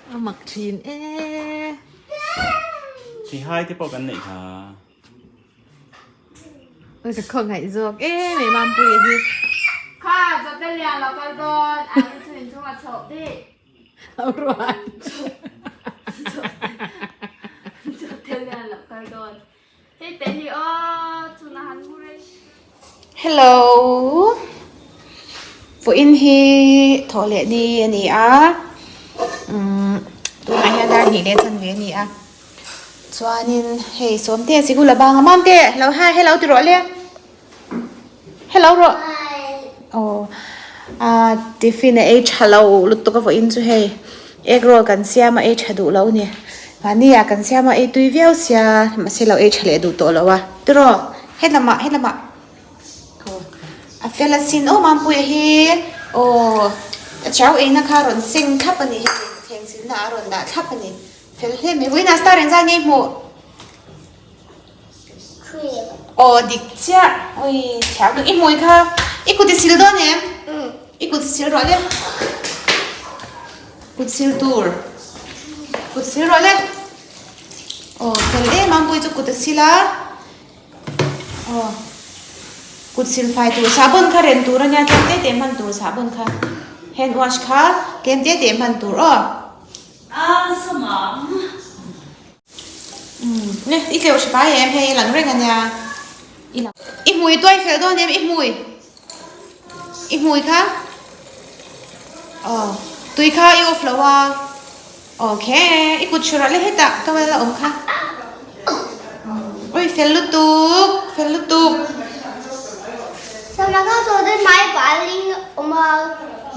A mak thin e. Theihai te pawh kan neih kha. Oi ka khawngaih zawk e mai Mampuia hi. Kha zawhte lian lo kal dawn an ni chu inchhung a chhoh bik. Ruat. Zawhte lian lo kal dawn. Hei te hi aw chhun a han mu rei. Hello. Vawiin hi thawh leh ni a ni a. Umm tunah hian dar hnih leh chanve a ni a. Chuanin hei Sawmte sikul a bang a Mamte lo hi hello ti rawh le. Hello rawh. Aw ah tiffin a ei tha lo lutuk a vawiin chu hei egg roll kan siam a ei tha duh lo a ni. Mahni ah kan siam a ei tui viau sia mahse lo ei tha leh duh tawh lo a tiraw helamah helamah aw a fel asin aw Mampuia hi aw a chau eina kha a rawn seng thlap a ni hei thleng silna a rawn dah thlap a ni fel hle mai vawiinah star engzat nge i hmuh. Aw dik chiah ui thiam i hmui kha i kut i sil dawn em i kut i sil rawh le kut sil tur kut sil rawh le aw fel em a pui chu kut a sil a aw kut sil fai tur sahbawn kha ren tur ania tlem te te hman tur sahbawn kha hand wash kha tlem te te hman tur aw. Umm i tleuh hri pai em hei i lang reng ania i lang i hmui tuai fel dawn em i hmui i hmui kha aw tui kha i off lo a okay i kut hrilh le hetah towel a awm kha ui fel lutuk fel lutuk Sawmna kha zawhte hmai balin a awm a.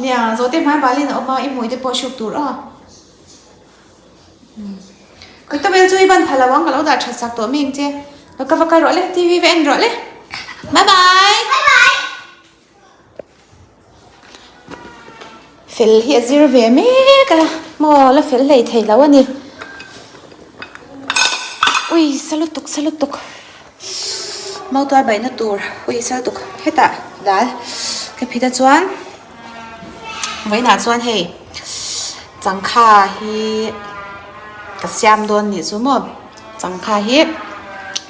Nia zawhte hmai balin a awm a i hmui te pawh hruk tur aw. Ka towel chu i ban pha lo ang ka lo dah that sak tawh mai ang che. Lo ka va kal rawh le TV va en rawh le. Bye bye. Bye bye. Fel hi a zir ve mek a maw la fel hlei thei lo a ni. Ui sa lutuk sa lutuk mautuai baihna tur ui sa lutuk hetah dal ka phit a chuan. Vawiinah chuan hei changkha hi ka siam dawn nih chu maw changkha hi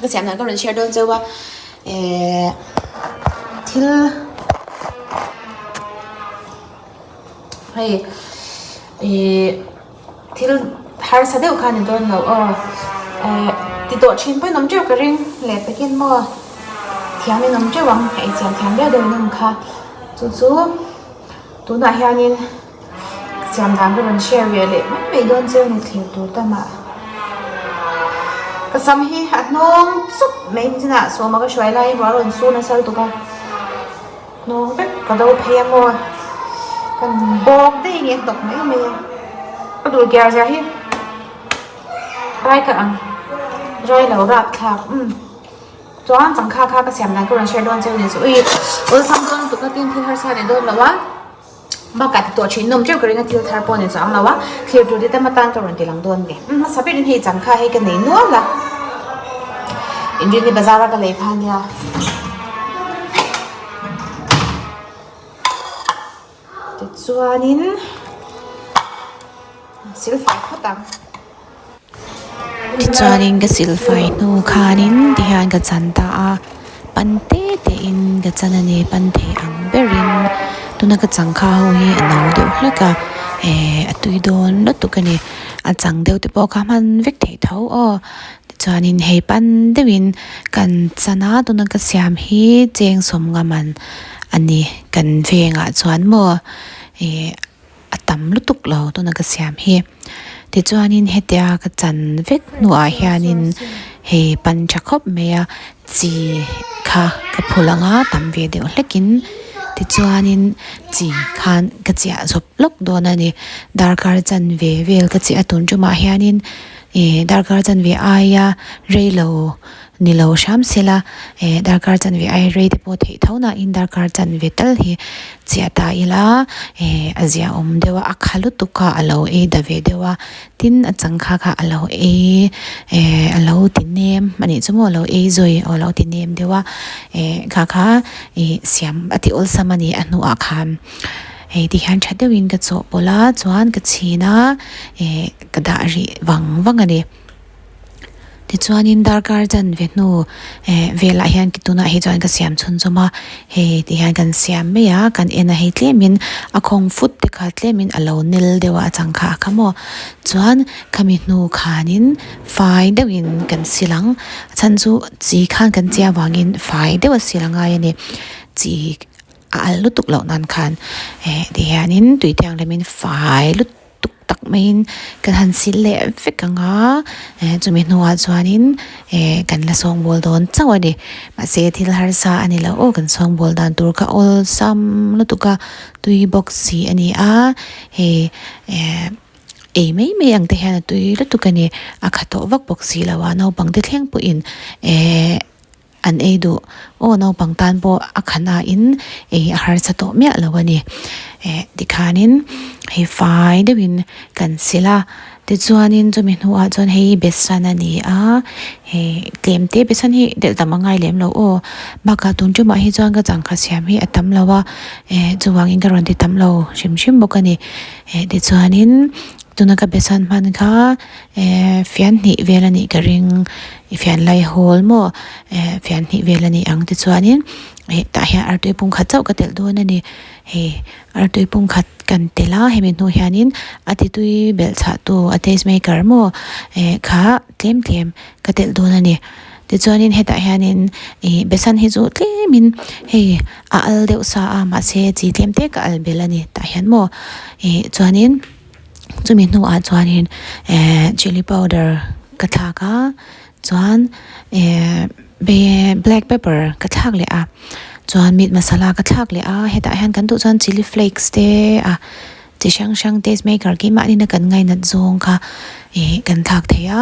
ka siam dan ka rawn share dawn cheu a ehh thil hei ihh thil harsa deuh kha a ni dawn lo aw ehh ti tawh thin pawhin awm teuh ka ring leh takin maw thiam in awm teuh ang ei siam thiam viau deuh in awm kha chu chu tunah hianin siam dan ka rawn share ve leh mai mai dawn cheu a ni thlir tur tamah ka sam hi a hnawng chup mai nichinah sawma ka hruai laiin ruah a rawn sur nasa lutuk a. Hnawng vek ka do phei a maw kan bawk daih nge hnawk mai mai a ka dul kiar zia hi rai ka ang rai lo rap thlak umm chuan changkha kha ka siam dan ka rawn share dawn cheu ni chu ui awlsam dawn lutuk a tin thil harsa ni dawn lo a bakah ti tawh thin nawm teuh ka ring a thil thar pawh ni chuang lo a thlir tur te tam atan ka rawn ti lang dawn nge umm hmasa berin hei changkha hei ka nei nual a inrinni bazar a ka lei kha ania. Tichuanin silfai phawt ang. Tichuanin ka silfai hnu khanin tihian ka chan ta a, pan te te in ka chan a ni pan thei ang berin tuna ka changkha ho hi a no deuh hlek a eh a tui dawn lutuk a ni a chang deuh te pawh kha hman vek theih tho aw. Chuanin hei pan deuhin kan chan a tuna ka siam hi cheng sawm nga man a ni kan vengah chuan maw ih a tam lutuk lo tuna ka siam hi tichuanin hetia ka chan vek hnuah hianin hei pan tha khawp mai a chi kha ka phul ang a tam ve deuh hlekin tichuanin chi khan ka chiah zawp lawk dawn a ni darkar chanve vel ka chiah a tun tumah hianin. Ih darkar chanve aia rei lo ni lo hram se la eh darkar chanve aia rei te pawh theih tho nain darkar chanve tal hi chiah ta ila eh a ziahawm deuh a a kha lutuk a a lo ei da ve deuh a tin a changkha kha a lo ei eh a lo ti nem a nih chu maw a lo ei zawi aw a lo ti nem deuh a eh kha kha ih siam a ti awlsam a ni a hnuah khan. Hei ti hian tha deuhin ka chawhpawlh a chuan ka chhin a eh ka dah rih vang vang a ni. Tichuanin darkar chanve hnu eh velah hian tunah hi chuan ka siam chhunzawm a hei ti hian kan siam mai a kan en a hei tlemin a khawng fut te kha tlemin a lo nel deuh a a changkha a kha maw chuan khami hnu khanin fai deuhin kan sil ang a chhan chu chi khan kan chiah avangin fai deuh a sil a ngai a ni chi a al lutuk loh nan khan eh ti hianin tui thianghlimin fai lutuk. tuk tak maiin kan han sil leh vek ang a eh chumi hnuah chuanin eh kan la sawngbawl dawn chauh a ni mahse thil harsa a ni lo aw kan sawngbawl dan tur kha awlsam lutuk a tui bawk si a ni a hei eh ei mai mai ang te hian a tui lutuk a ni a kha tawh vak bawk si lo a naupang te thleng pawhin eh. An ei duh. Aw naupang tan pawh a khana in ei a harsa tawh miah lo a ni. Eh tikhanin hei fai deuhin kan sil a, tichuanin chumi hnuah chuan hei besan a ni a, hei tlem te besan hi delh tam a ngai lem lo aw. Bakah tun tumah hi chuan ka changkha siam hi a tam lo a, eh chuvangin ka rawn ti tam lo hrim hrim bawk a ni. Eh tichuanin tuna ka besan hman kha Eh fian hnih vel a nih ka ring fian lai hawl maw eh fian hnih vel a ni ang tichuanin eh tah hian artui pum khat chauh ka telh dawn a ni hei artui pum khat kan telh a hemi hnu hianin a ti tui belh chhah tu a taste maker maw eh kha tlem tlem ka telh dawn a ni tichuanin hetah hianin ih besan hi chu tlemin hei a al deuh sa a mahse chi tlem te ka al belh a ni tah hian maw ih chuanin. Chumi hnuah chuanin eh chilli powder ka thlak a chuan eh black pepper ka thlak leh a chuan meat masala ka thlak leh a hetah hian kan duh chuan chilli flakes te a chi hrang hrang taste maker keimahni kan ngainat zawng kha ih kan thlak thei a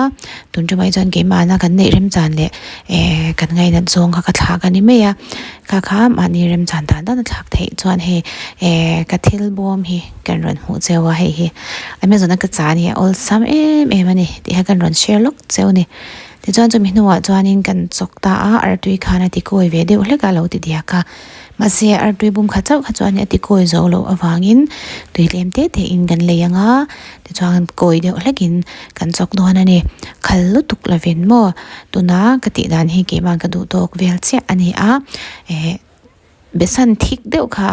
tun tumah hi chuan keimahna kan neih remchan leh eh kan ngainat zawng kha ka thlak a ni mai a kha kha mahni remchan dan dan a thlak theih chuan hei eh ka thil bawm hi. Kan rawn hmuh cheu a hei hi Amazon a ka chah a ni a awlsam em em a ni tih kha kan rawn share lawk cheu a ni tichuan chumi hnuah chuanin kan chawk ta a artui khan a ti kawi ve deuh hlek a lo ti diak a mahse artui bum khat chauh kha chuan a ti kawi zo loh avangin tui tlem te te in kan lei ang a tichuan kawi deuh hlekin kan chawk dawn a ni khal lutuk lovin maw tuna ka tih dan hi keimah ka duh tawk vel chiah a ni a eh. Besan thik deuh kha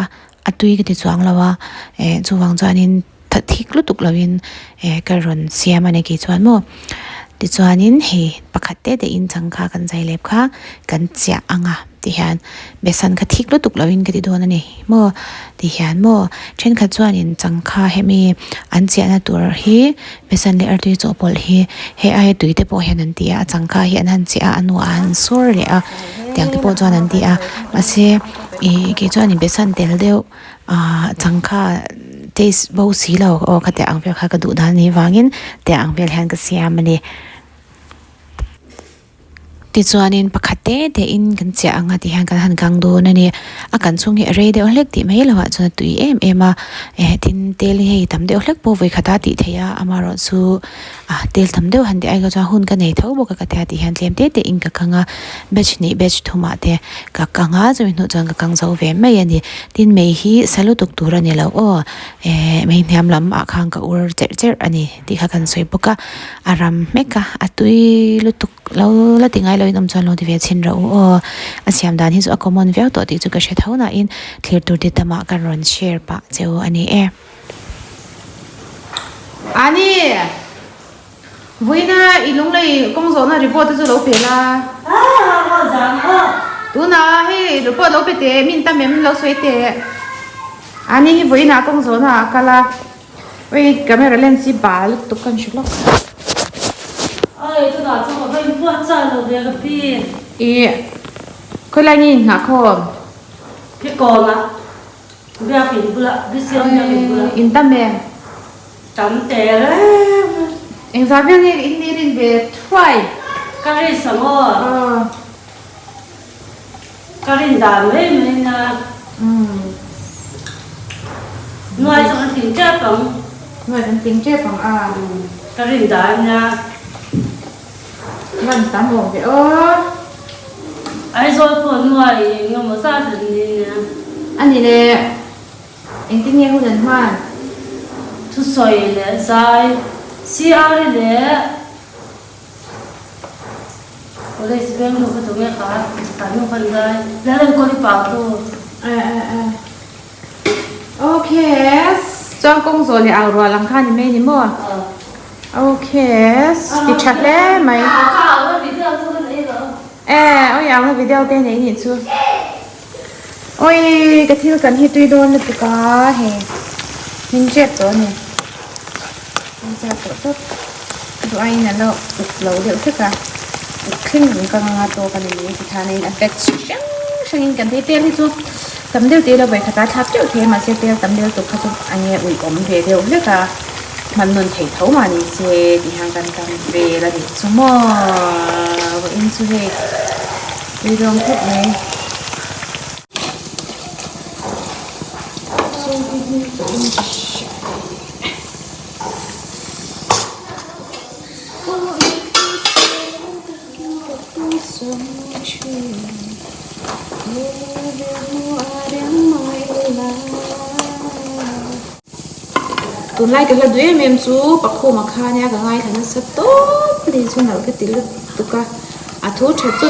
a tui ka ti chuang lo a eh chuvang chuanin tha thik lutuk lovin eh ka rawn siam a ni kei chuan maw tichuanin hei pakhat te te in chang kha kan zai lep kha kan chiah ang a tihian besan kha thik lutuk lovin ka ti dawn a ni maw tihian maw thenkhat chuanin changkha hemi an chiahna tur hi besan leh artui chawhpawlh hi hei aia tui te pawh hian an ti a a changkha hi an han chiah a a hnuah an sawr leh a. Tiang te pawh chuan an ti a mahse ih kei chuan in besan tel deuh ahh changkha taste bo si lo aw khatiang ang vel kha ka duh dan anih vangin tiang ang vel hian ka siam a ni. Tichuanin pakhat te te in kan chiah ang a ti hian kan han kang dawn a ni a kan chhung hi a rei deuh hlek tih mai loh ah chuan a tui em em a eh tin tel hi hei tam deuh hlek pawh vawi khat a tih theih a amaherawhchu Ah tel tam deuh han tih ai kha chuan hun ka nei tho bawk a ka tia tih hian tlem te te in ka kang a batch hnih batch thumah te ka kang a chumi hnuh chuan ka kang zo ve mai a ni tin mei hi sa lutuk tur a ni lo aw eh mei hniam lam ah khan ka ur cherh cherh a ni tih kha kan sawi bawk a a ram hmek a a tui lutuk lo la ti ngai lo in awm chuan lo ti ve chhin rawh u aw a siam dan hi chu a common viau tawh tih chu ka hre tho na in thlir tur ti tamah ka rawn share pah cheu a ni e. Ani! Vawiina i lunglei kawng zawhna report te chu lo pe la. Tunah hei report lo pe teh, min tam em lo sawi teh. Ani hi vawiinah kawng zawhna ah a kal a. Oi camera lens hi bal lutuk ka hre lawk. Ih khawilai nge inhnah khawm? Biakin bulah, Bisiam biakin bulah. In tam em? Tam teh reng a. Engzah vel nge in ni rin ve thuai? Ka rin sa maw? Aw. Ka rin dan mai mai na. Nuai chu kan tling tep ang. Nuai kan tling tep ang a. Ka rin dan nia. Hman tam awm ve aw. Aizawl pawh nuai eng emaw zat an ni nia. A ni le. Engtin nge hun an hman? Thusawi leh zai, CR leh College veng nu kha tunge kha an nu khan zai, Lalenkawli pau tu. Ok, chuan kawng zawh leh au rual ang kha ni mai ni maw? Ok, ti tha hle mai. E, oi au na video te nei nih chu. Oi, ka thil kan hi tui dawn lutuk a, hei min ṭep tawh a ni. Min ṭep tawh tawp. Duh aiin a lo uk lo deuh hlek a, uk thleng reng ka ngang a tawk a ni mai ti khan a in a batch hrang hrangin kan thei tel hi chu tam deuh te lo vawikhat a thlak teuh thei a mahse tel tam deuh tuk kha chu a nge uih awm ve deuh hlek a hman nawn thei tho mah ni se ti hian kan tam vel a nih chu maw vawiin chu hei tui dawn khawp mai. Tunlai ka hla duh em em chu Pakhuma kha nia ka ngaithla nasa tawp a ni chu nalh ka ti lutuk a a thu tha chu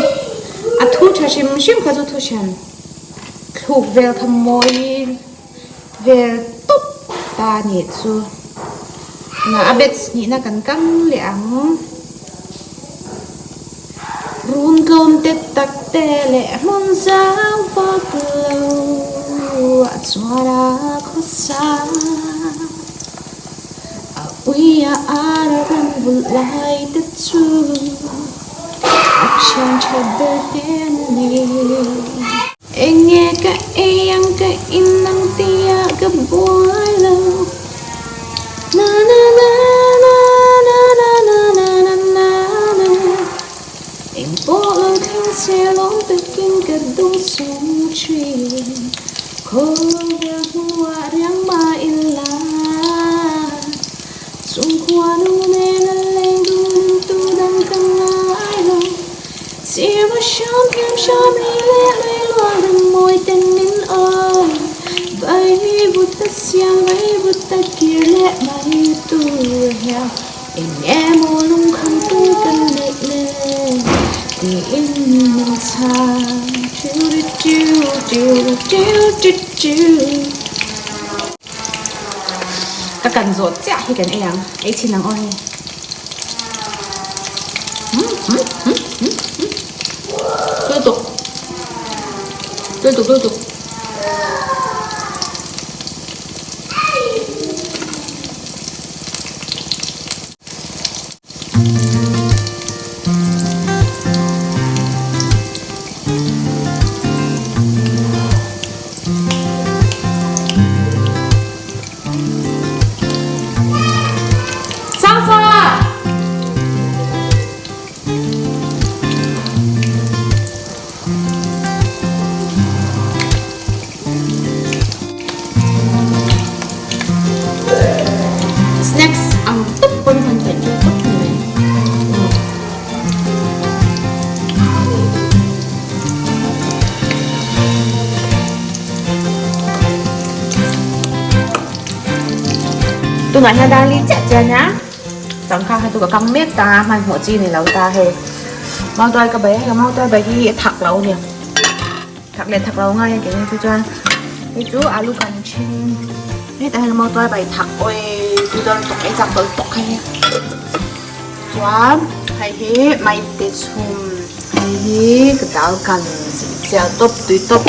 a thu tha hrim hrim kha chu thu hran thluk vel kha mawi Vel tawp ta nih chu. Na a batch hnihna kan kang leh ang. Run tlawm te tak te leh hmun zau vak lo ah chuan a khawsa. A ui a ar a rawn vulh lai te chu a thian tha ber te an ni. Eng nge ka ei ang ka in ang tih ah ka buai lo Na na na na na na na na na na na Eng pawh lo thleng se lawm takin ka dawng sung thin Khawvel hnuah riang mah ila Chungkhua nu nen a leng dun tu dang ka ngai lo. Sirva hram hiam hram ri leh lui luang reng mawi ten min awm Vai vut a siam vai vut a kir leh mai tur hian Eng emaw lungkham tu kan neih le tiin min chhang Tiu ri tiu tiu ri tiu tiu tiu. Ka kan zawh chiah hi kan ei ang, ei chhin ang aw hei. Lutuk lutuk lutuk. Snacks ang tawp pawn han theih chu tawp ni mai. Tunah hian dar li chiah chiah ania changkha kha chu ka kang mek ta a hmanhmawh chi ni lo ta hei mautuai ka bai a hei mautuai bai hi a thak lo a ni thak leh thak lo ngai a keng chu chuan hei chu alu kan then hetah hian mautuai bai thak awi tui dawn tawk ei chak dawn tawk hei chuan hei hi maite chhum hei hi ka dal kan sial tawp tui tawp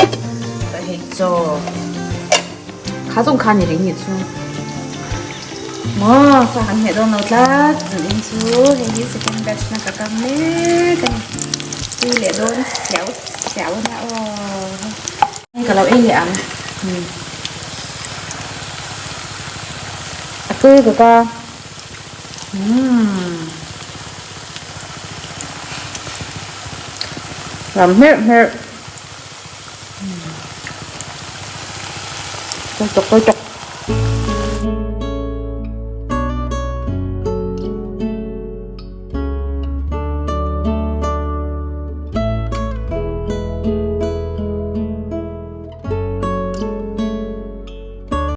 hei chaw. Kha zawng kha ni reng nih chu maw sa han hmeh dawn lo tlat zan in chu hei hi second batch na ka kang mek a ni tui leh dawn siau siau a nia aw hei ka lo ei leh ang a tui bawk a umm ram hmerh hmerh. Tui tawk tui tawk.